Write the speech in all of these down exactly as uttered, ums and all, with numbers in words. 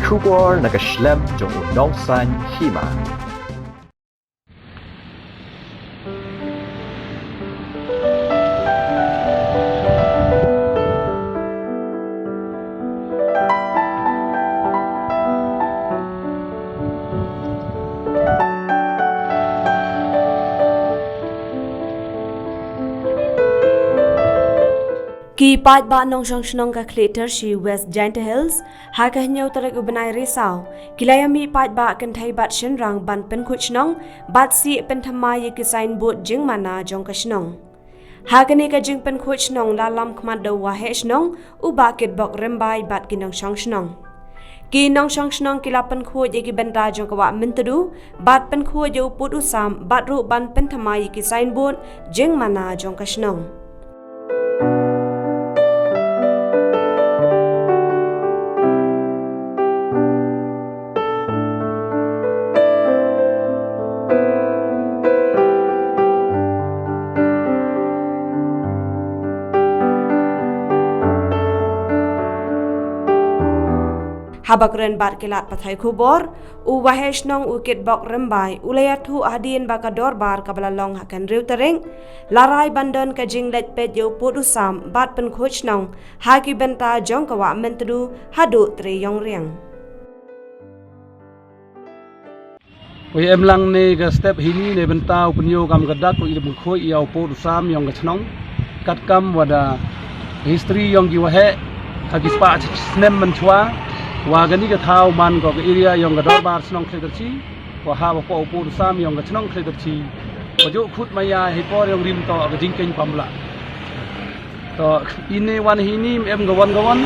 Khubor na ka shlem jong u nongsan hima. Ki paidbah nongshong shnong ka Khliehtiarchi West Jaintia Hills, ha ka hynñiew tarik u bnai Risaw, ki la ïa mih paidbah kynthei bad shynrang ban pynkhuid shnong, bad sih pynthymmai ïa ki signboard jingmana jong ka shnong. Ha kane ka jingpynkhuid shnong la lam khmat da u Waheh Shnong, u Bah Kitbok Rymbai bad ki nongshong shnong. Ki nongshong shnong ki la pynkhuid ïa ki bynta jong ka Wah Myntdu, bad pynkhuid ïa u pud u sam, bad ruh ban pynthymmai ïa ki signboard jingmana jong ka shnong. Haba kren bad ki lad pathai khubor, u Waheh Shnong u Kitbok Rymbai u la ïathuh hadien ba ka dorbar kaba la long ha ka hynriew tarik, la rai ban don ka jingleit peit ïa u pud u sam bad pynkhuid shnong ha ki bynta jong ka Wah Myntdu haduh Tre Ïongriang. Oi, em lang ne ka step hini ne bynta u pynïoh kam ka dak u i pynkhuid ïa u pud u sam ïong ka chnong. Katkam wada history ïong ki Waheh ha ki spah snem mynshuwa, wa kani ka thaw man ko ka area ïong ka dorbar shnong Khliehtiarchi, wa ha wa ko u pud u sam ïong ka chnong Khliehtiarchi. Wa ju khut maya hi por ïong rim to ka jingkeng pamla. To, ine wan hini em ka wan ka wan.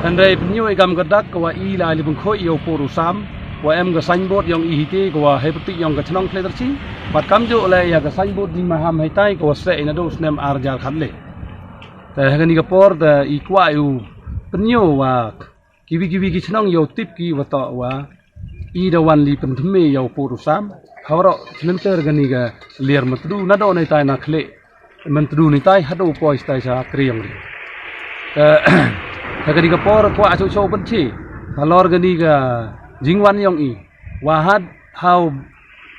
Hynrei pynïoh i kam ka dak ka wa i la li pynkhuid ïa u pud u sam. Wa em ka signboard ïong i hiti ka wa hei pynti ïong ka chnong Khliehtiarchi. Bad kam ju le ïa ka signboard ni maham hei tai ka wa seh ina do snem ar jar khat le. Te ha kani ka por te i kwah ïa u pynïoh wa kiwi kiwi ki chnong ïa u tip ki wa to wa i da wan li pynthymmai ïa u pud u sam. Ha waroh chnenter kani ka Liar Myntdu na do ne tai na Khlieh Myntdu ni tai haduh poi stai sha Tre Ïongriang. Te ha kani ka por kwah shuh shuh pynthi halor kani ka jingwan ïong i. Wa had haw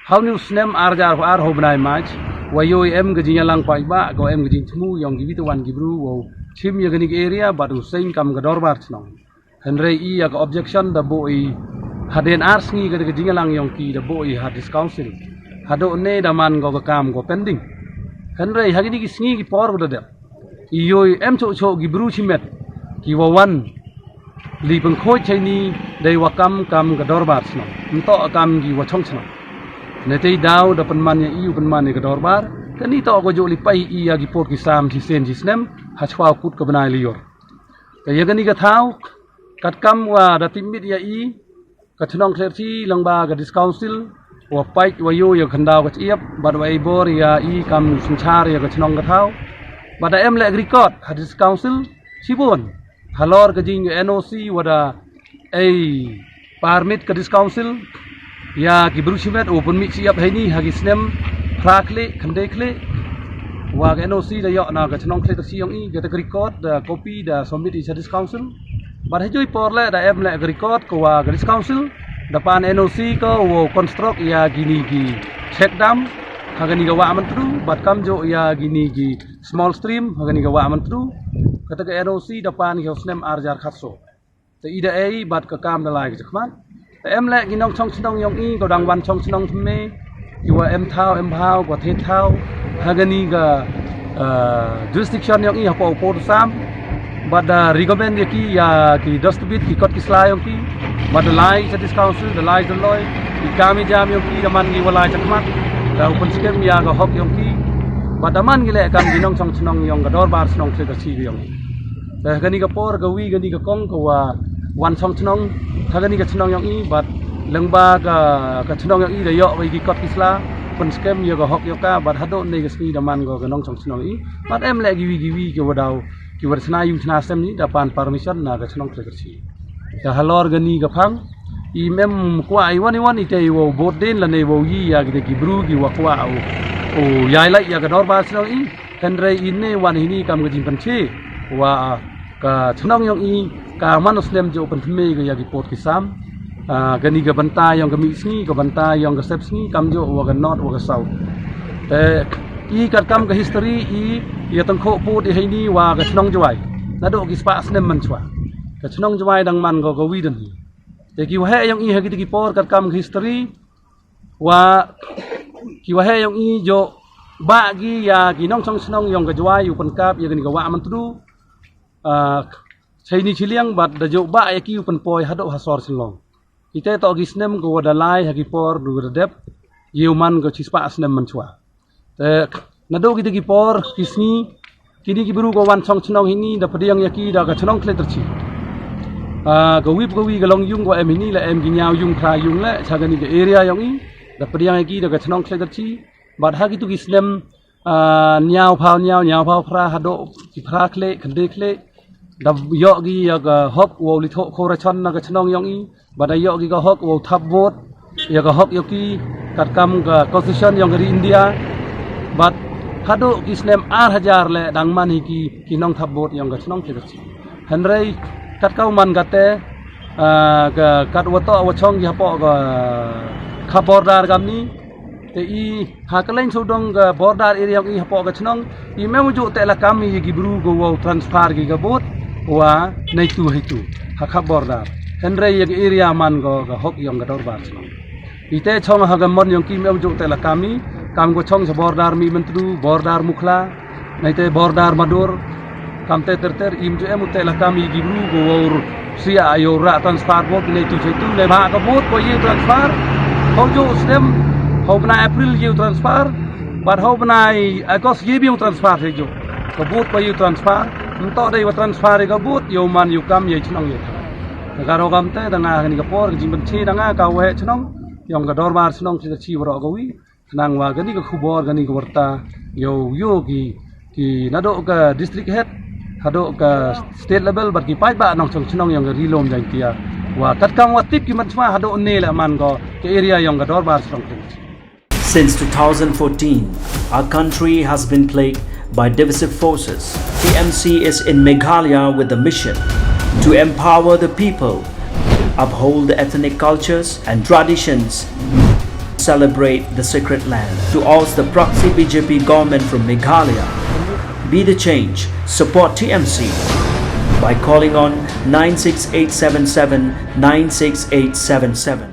haw ni u snem ar jar ar haw bnai March. Wa ïoh em ka jingïalang paidbah, ko em ka jingthmu ïong ki wi te wan ki bru wa u chim ïa kani ka area bad u seng kam ka dorbar chnong. Hynrei i ïa ka objection da buh i hadien ar sngi ka, ka jingïalang ïong ki da buh i ha District Council. Haduh ne da man ko ka kam ko pending. Hynrei ha kini ki sngi ki por ko da dep i ïoh em shuh shuh ki bru shimet ki wa wan li pynkhuid chaini dei wa kam kam ka dorbar shnong. Nto kam ki wa chong shnong. Ne tei daw da pynman ïa i u pynman ïa ka dorbar. Kani to ko ju li pai i ïa ki pud ki sam shisien shisnem ha chwa kut ka bnai Lyoh. Te ïa kani ka thaw, katkam wa da tipmit ïa i, ka chnong Khliehtiarchi lyngba ka District Council, wa pait wa ïoh ïa ka khyndaw ka chyiap, bad wa ei bor ïa i kam synshar ïa ka chnong ka thaw. Bad da em leh record ha District Council shibun halor ka jing N O C wa da ei permit ka District Council ïa ki bru shimet u pynmih chyiap heini ha ki snem phra khlieh, khyndai khlieh. Wa ka N O C da ïoh na ka chnong Khliehtiarchi ïong i, kata ka record da copy da submit i sha District Council. Bad ha joi por leh da em leh ka record ko wa ka District Council da pan N O C ko wow construct ïa kini ki check dam ha kani ka Wah Myntdu, bad kam ju ïa kini ki small stream ha kani ka Wah Myntdu. Kata ka N O C da pan ki ha u snem ar jar khatsaw. Te i da ei bad ka kam da lai ka jakhmat. Te em leh ki nongchong chnong ïong i ko dang wan chong chnong thymme. Ki wa em thaw em bhaw ko the thaw ha kani ka, eh, jurisdiction ïong i hapoh u pud u sam. Bad da recommend ïa ki ïa ki dustbin ki kot ki sla ïong ki. Bad da lai sha District Council da lai da loi. Ki kam i jam ïong ki da man ki wa lai jakhmat. Da u pynskhem ïa ka hok ïong ki. Bad da man ki leh kam ki nongchong chnong ïong ka dorbar chnong Khliehtiarchi ïong i. Te ha kani ka por ka wi kani ka kong ka wa wan chong chnong, ha kani ka chnong ïong i, bad lyngba ka, ka chnong ïong i da ïoh wa i ki kot ki sla, pynskhem ïa ka hok ïa ka, bad haduh ne ka sngi da man ko ka nongchong chnong i, bad em leh ki wi ki wi ki wa daw, ki wa da chna ïung chna sem ni, da pan permission na ka chnong Khliehtiarchi. Te halor kani ka phang, i mem kwah i wan i wan i te i wa bot den lane wa i ïa ki te ki bru ki wa kwah u, u ïai lai ïa ka dorbar chnong i, Hynrei ine wan hini kam ka jingpynche wa ka chnong ïong i ka man u snem ju pynthymmai ka ïa ki pud ki sam. Ah, kani ka bynta yong ka mih sngi, ka bynta yong ka sep sngi, kam joh wa ka north wa ka south. Te i katkam ka history i, i ya tang kho put i heini wa ka chnong Jwai. Naduh ki spah snem man chwa. Ka chnong Jwai dang man ko ka wi dan hi. Te ki waheh yong i ha ki ti ki por katkam ka history wa ki waheh yong i joh ba ki ya ki nongchong chnong yong ka Jwai u pynkap ya kani ka wah Myntdu. Ah, Chai ni chiliang bad da joh ba ya ki u pynpoi haduh ha sor Shillong. Ite to ki snem ko wa da lai ha ki por du da dep. Yeu man ko chi spah snem man chwa. Te naduh ki ti ki por ki sngi kini ki bru ko wan chong chnong hini da pdiang ya ki da ka chnong Khlei Tarchi. Ah, ka wip ka wi ka long yung ko em hini la em ki nyaw yung khra yung le cha kani ka area yong i da pdiang ya ki da ka chnong Khlei Tarchi. Bad ha ki tu ki snem ah, nyaw phaw nyaw, nyaw phaw phra haduh ki phra khleh, khyndai khleh. Da yoh ki ya ka hok wow li thoh khora chon na ka chnong yong i. Bad da yoh ki ka hok wow thap vote ya ka hok yoh ki katkam ka constitution yong ka ri India. Bad haduh ki snem ar hajar le dang man hi ki ki nong thap vote yong ka chnong Khlei Tarchi. Hynrei kat ka u man kate, ah, ka kat wa toh wa chong ki hapoh ka kha border kamni. Te i ha ka leng sawdong ka border area i hapoh ka chnong i mem u ju te la kam i ki bru ko wow transfer ki ka vote wa nai tu hai tu ha kha border. Hynrei ya ka area man ko ka hok yong ka dorbar chnong. I te chong ha ka mon yong ki mem u ju te la kam i kam ko chong sa border mi Myntdu, border Mukhla. Nai te border Madur kam te ter ter im ju em u te la kam i ki bru ko wow sia ayo ra transfer vote nai tu chai tu nai ba ka vote ko ye transfer. Hau ju snem hau bnai April ye transfer. Bad hau bnai August ye bi transfer chai ju ka vote ko ye transfer. Nto dei wa transfer ka vote yo man yu kam ye chnong ye. Ka ro kam te da nga ni ka por ka jing ban chi da nga ka waheh chnong yong ka dorbar chnong chi da chi wa ro ka wi. Khnang wa kani ka khubor kani ka warta yow yoh ki ki naduh ka district head haduh ka state level bad ki paidbah nongchong chnong yong ka Ri Lum Jaiñtia. Wa katkam wa tip ki man chwa haduh ne la man ko ka area yong ka dorbar chnong. Since two thousand fourteen, our country has been plagued by divisive forces. T M C is in Meghalaya with the mission to empower the people, uphold the ethnic cultures and traditions, celebrate the sacred land. To oust the proxy B J P government from Meghalaya, be the change, support T M C by calling on nine six eight seven seven nine six eight seven seven.